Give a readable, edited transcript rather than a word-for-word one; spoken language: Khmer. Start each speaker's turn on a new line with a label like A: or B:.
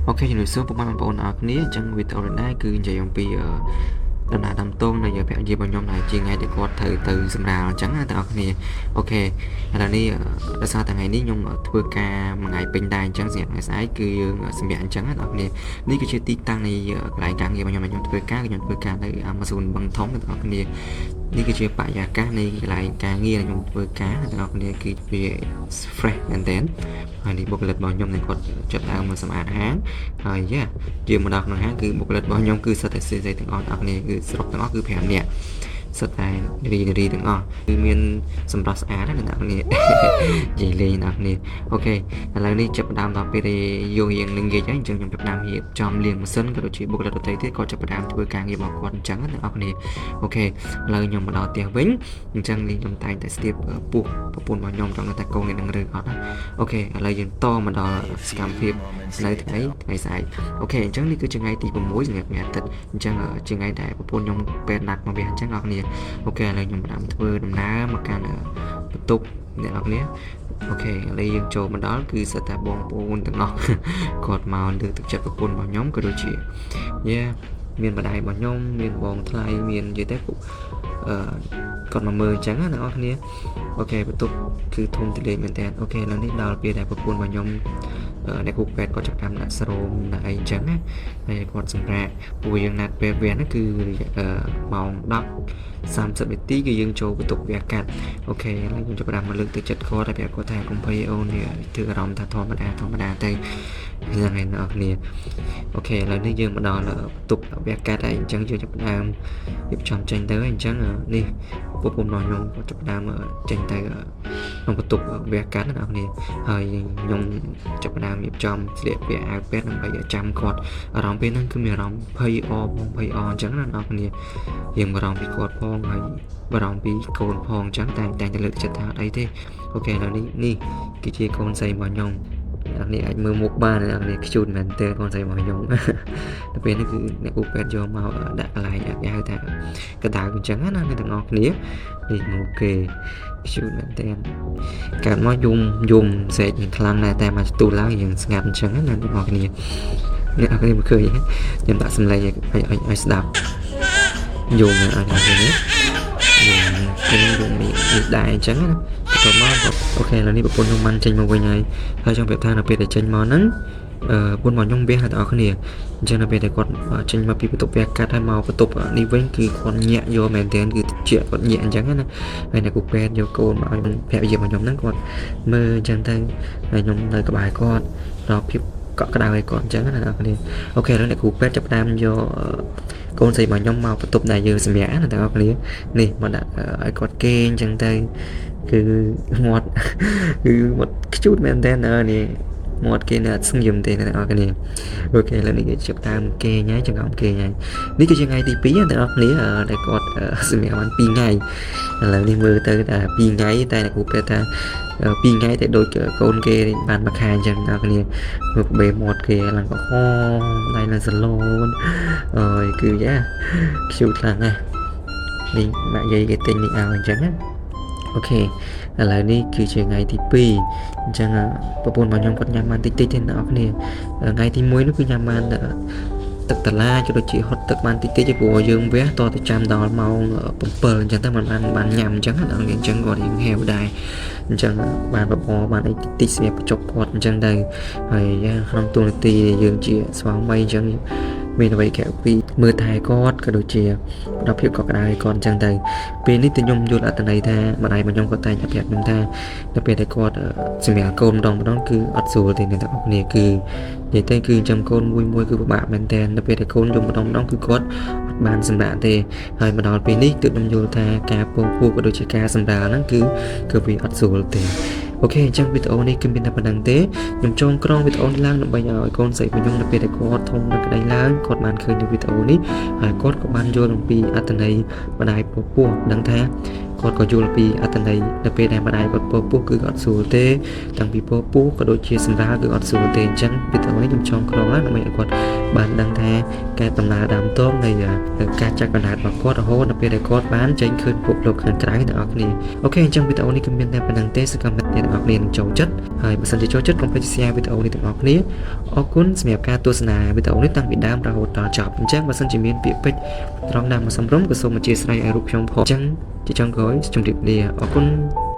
A: OK ជំរាបសួរពុកម៉ែបងប្អូនអរគ្នាអញ្ចឹងវីដេអូនេះដែរគឺនិយាយអំពីដំណើរដើមទងនៃភរិយារបស់ខ្ញុំដែលជាថ្ងៃដែលគាត់ត្រូវទៅសម្រាលអញ្ចឹងណាបងប្អូនគ្នាOK ឥឡូវនេះដោយសារតែថ្ងៃនេះខ្ញុំធ្វើការមួយថ្ងៃពេញដែរអញ្ចឹងសម្រាប់ថ្ងៃស្អែកគឺយើងសម្រាប់អញ្ចឹងណាបងប្អូនគ្នានេះគឺជាទីតាំងនៃកន្លែងការងាររបស់ខ្ញុំដែលខ្ញុំធ្វើការគឺខ្ញុំធ្វើការនៅ Amazon បឹងធំបងប្អូនគ្នានេះគឺជាបរិយាកាសនៃកន្លែងការងារដែលខ្ញុំធ្វើការបងប្អូនគ្នាគឺវា fresh មែនទែនហើយនេះបុគ្គលិករបស់ខ្ញុំដែលគាត់ចាប់ដើមមកសម្អាតហាងហើយយ៉ាយើងមកដល់ក្នុងហាងគឺបុគ្គលិករបស់ខ្ញុំគឺសុទ្ធតែស្រីៗទាំងអស់អ្នកគ្នាគឺសរុបទាំងអស់គឺ5នាក់សុទ្ធតែរីរីទាំងអស់គឺមានសម្រស់ស្អាតណាស់អ្នកគ្នានិយាយលេងអ្នកគ្នាOK ឥឡូវនេះចាប់ផ្ដើមដល់ពេលដែលយករៀងនឹងនិយាយហើយអញ្ចឹងខ្ញុំចាប់ផ្ដើមរៀបចំលាងម៉ាស៊ីនក៏ដូចជាបុគ្គលិកដទៃទៀតក៏ចាប់ផ្ដើមធ្វើការងាររបស់គាត់អញ្ចឹងណាអ្នកគ្នាOK ឥឡូវខ្ញុំមកដល់ផ្ទះវិញអញ្ចឹងនេះខ្ញុំតែងតែស្ទាបពោះប្រពន្ធរបស់ខ្ញុំចង់ថាកូននេះនឹងរឿងអត់ណាOK ឥឡូវយើងតមកដល់សកម្មភាពនៅថ្ងៃថ្ងៃស្អែក OK អញ្ចឹងនេះគឺជាថ្ងៃទី6សម្រាប់ថ្ងៃអាទិត្យអញ្ចឹងជាថ្ងៃដែលប្រពន្ធខ្ញុំពេទ្យណាត់មកវិញអញ្ចឹងអ្នកគ្នាOK ឥឡូវខ្ញុំផ្ដើមធ្វើដំណើរមកកាន់បន្ទប់អ្នកនរគ្នាOK ឥឡូវយើងចូលមកដល់គឺសុទ្ធតែបងប្អូនទាំងអស់គាត់មកលើកទឹកចិត្តប្រពន្ធរបស់ខ្ញុំក៏ដូចជាយ៉ាមានម្ដាយរបស់ខ្ញុំមានបងថ្លៃមាននិយាយទៅពួកអឺគាត់មកមើលអញ្ចឹងណាអ្នកនរគ្នាOK បន្ទប់គឺធំទូលាយមែនតើOK ឥឡូវនេះដល់ពេលដែលប្រពន្ធរបស់ខ្ញុំអ្នកគ្រូពេទ្យគាត់ចាប់តាមដាក់ស្រោមដាក់អីអញ្ចឹងណាហើយគាត់សម្រាប់ពួកយើងណាត់ពេលវេនហ្នឹងគឺម៉ោង10 30នាទីគឺយើងចូលបន្ទប់វះកាត់OK ឥឡូវខ្ញុំចាប់ផ្ដើមមកលើកទឹកចិត្តគាត់ហើយប្រាប់គាត់ថាកុំភ័យអូននេះធ្វើអារម្មណ៍ថាធម្មតាធម្មតាទៅហ្នឹងហើយអ្នកនរគ្នាOK ឥឡូវនេះយើងមកដល់បន្ទប់វះកាត់ហើយអញ្ចឹងយើងចាប់ផ្ដើមរៀបចំចេញទៅហើយអញ្ចឹងនេះពពុំរបស់ខ្ញុំគាត់ចាប់ផ្ដើមចេញទៅក្នុងបន្ទប់វះកាត់ណាអ្នកនរគ្នាហើយខ្ញុំចាប់ផ្ដើមរៀបចំស្លៀកពាក់អាវពេទ្យដើម្បីចាំគាត់អារម្មណ៍ពេលហ្នឹងគឺមានអារម្មណ៍ភ័យអផងភ័យអអញ្ចឹងណាអ្នកនរគ្នាយើងបារម្ភពីគាត់ផងហើយបារម្ភពីកូនផងអញ្ចឹងតែតែតែលើកចិត្តថាអត់អីទេOK ឥឡូវនេះនេះគឺជាកូនស្រីរបស់ខ្ញុំអ្នកនេះអាចមើលមុខបានអ្នកនេះខ្ជូតមែនតើកូនស្រីរបស់ខ្ញុំ ដល់ពេលនេះគឺអ្នកគ្រូពេទ្យយកមកដាក់កន្លែងគេហៅថាកដៅអញ្ចឹងណាអ្នកទាំងអស់គ្នានេះមកគេខ្ជូតមែនតើកើតមកយំយំស្រែកយ៉ាងខ្លាំងដែរតែមកទូឡើងយ៉ាងស្ងាត់អញ្ចឹងណាអ្នកទាំងអស់គ្នាអ្នកអរគ្នាមកឃើញខ្ញុំដាក់សំឡេងឲ្យឲ្យឲ្យស្ដាប់យំអ្នកអរគ្នាយំខ្ញុំយំនេះដែរអញ្ចឹងណាបន្ទាប់មក OK ឥឡូវនេះប្រពន្ធខ្ញុំបានចេញមកវិញហើយហើយចង់ប្រាប់ថានៅពេលដែលចេញមកហ្នឹងអឺប្រពន្ធរបស់ខ្ញុំវះហើយបងប្អូនគ្នាអញ្ចឹងនៅពេលដែលគាត់ចេញមកពីបន្ទប់វះកាត់ហើយមកបន្ទប់នេះវិញគឺគាត់ញាក់យកមែនទែនគឺជាគាត់ញាក់អញ្ចឹងណាហើយអ្នកគ្រូពេទ្យយកកូនមកឲ្យភរិយារបស់ខ្ញុំហ្នឹងគាត់មើលអញ្ចឹងទៅហើយខ្ញុំនៅក្បែរគាត់ដល់ភាពកក់ក្ដៅឲ្យគាត់អញ្ចឹងណាអ្នកគ្នាOK ឥឡូវអ្នកគ្រូពេទ្យចាប់ផ្ដើមយកកូនស្រីរបស់ខ្ញុំមកបន្ទប់ដែលយើងសម្រាកណាអ្នកគ្នានេះមកដាក់ឲ្យគាត់គេងអញ្ចឹងទៅគឺមាត់គឺមាត់ខ្ជូតមែនតើនេះមាត់គេនៅអត់ស្ងៀមទេអ្នកនរគ្នាOK ឥឡូវនេះគេចាប់តាមគេងហើយចង្កំគេងហើយនេះគឺជាថ្ងៃទី2អ្នកនរគ្នាដែលគាត់សម្រាប់បាន2ថ្ងៃឥឡូវនេះមើលទៅតែ2ថ្ងៃតែអ្នកគ្រូពេទ្យថា2ថ្ងៃតែដូចកូនគេបានមួយខែអញ្ចឹងអ្នកគ្នាមើលបេមាត់គេឡើងក្រហមដៃឡើងសឡូនអើយគឺយ៉ាខ្ជូតខ្លាំងណាស់នេះម៉ាក់យាយគេទិញនេះឲ្យអញ្ចឹងណាOK ឥឡូវនេះគឺជាថ្ងៃទី2អញ្ចឹងប្រពន្ធរបស់ខ្ញុំគាត់ញ៉ាំបានតិចតិចទេអ្នកនរគ្នាថ្ងៃទី1នោះគឺញ៉ាំបានទឹកតឡាក៏ដូចជាហុតទឹកបានតិចតិចព្រោះយើងវះតទៅចាំដល់ម៉ោង7អញ្ចឹងទៅมันបានបានញ៉ាំអញ្ចឹងណាអញ្ចឹងគាត់រៀងហេវដែរអញ្ចឹងបានបបរបានអីតិចតិចសម្រាប់បញ្ចុកគាត់អញ្ចឹងទៅហើយក្នុងទូនាទីយើងជាស្វាមីអញ្ចឹងមានអ្វីក្រៅពីមើលថែគាត់ក៏ដូចជាផ្ដល់ភាពកក់ក្ដៅឲ្យគាត់អញ្ចឹងទៅពេលនេះទៅខ្ញុំយល់អត្ថន័យថាម្ដាយរបស់ខ្ញុំគាត់តែងតែប្រាប់ខ្ញុំថាដល់ពេលដែលគាត់សម្រាប់កូនម្ដងម្ដងគឺអត់ស្រួលទេអ្នកទាំងអស់គ្នាគឺនិយាយទៅគឺចាំកូនមួយមួយគឺពិបាកមែនតើដល់ពេលដែលកូនយំម្ដងម្ដងគឺគាត់អត់បានសម្រាកទេហើយមកដល់ពេលនេះទើបខ្ញុំយល់ថាការពងពោះក៏ដូចជាការសម្រាលហ្នឹងគឺគឺវាអត់ស្រួលទេOK អញ្ចឹងវីដេអូនេះគឺមានតែប៉ុណ្្នឹងទេខ្ញុំចងក្រងវីដេអូនេះឡើងដើម្បីឲ្យកូនស្រីរបស់ខ្ញុំនៅពេលដែលគាត់ធំនៅក្តីឡើងគាត់បានឃើញនៅវីដេអូនេះហើយគាត់ក៏បានយល់អំពីអត្ថន័យម្ដាយពពោះដឹងថាគាត់ក៏យល់ពីអត្ថន័យនៅពេលដែលម្ដាយគាត់ពពោះគឺអត់ស្រួលទេតាំងពីពពោះក៏ដូចជាសម្រាលគឺអត់ស្រួលទេអញ្ចឹងវីដេអូនេះខ្ញុំចងក្រងឡើងដើម្បីឲ្យគាត់បានដឹងថាការដំណើរដើមទងនៃការចាក់កំណើតរបស់គាត់រហូតដល់ពេលដែលគាត់បានចេញឃើញពិភពលោកខាងក្រៅទាំងអស់គ្នាOK អញ្ចឹងវីដេអូនេះគឺមានតែប៉ុណ្្នឹងទេសង្ឃឹម អ្នកទាំងអស់គ្នានឹងចូលចិត្តហើយបើសិនជាចូលចិត្តកុំភ្លេច share វីដេអូនេះទាំងអស់គ្នាអរគុណសម្រាប់ការទស្សនាវីដេអូនេះតាំងពីដើមរហូតដល់ចប់អញ្ចឹងបើសិនជាមានពាក្យពេចន៍ត្រង់ណាមិនសមរម្យក៏សូមអធ្យាស្រ័យឲ្យរូបខ្ញុំផងអញ្ចឹងជាចុងក្រោយជម្រាបលាអរគុណ។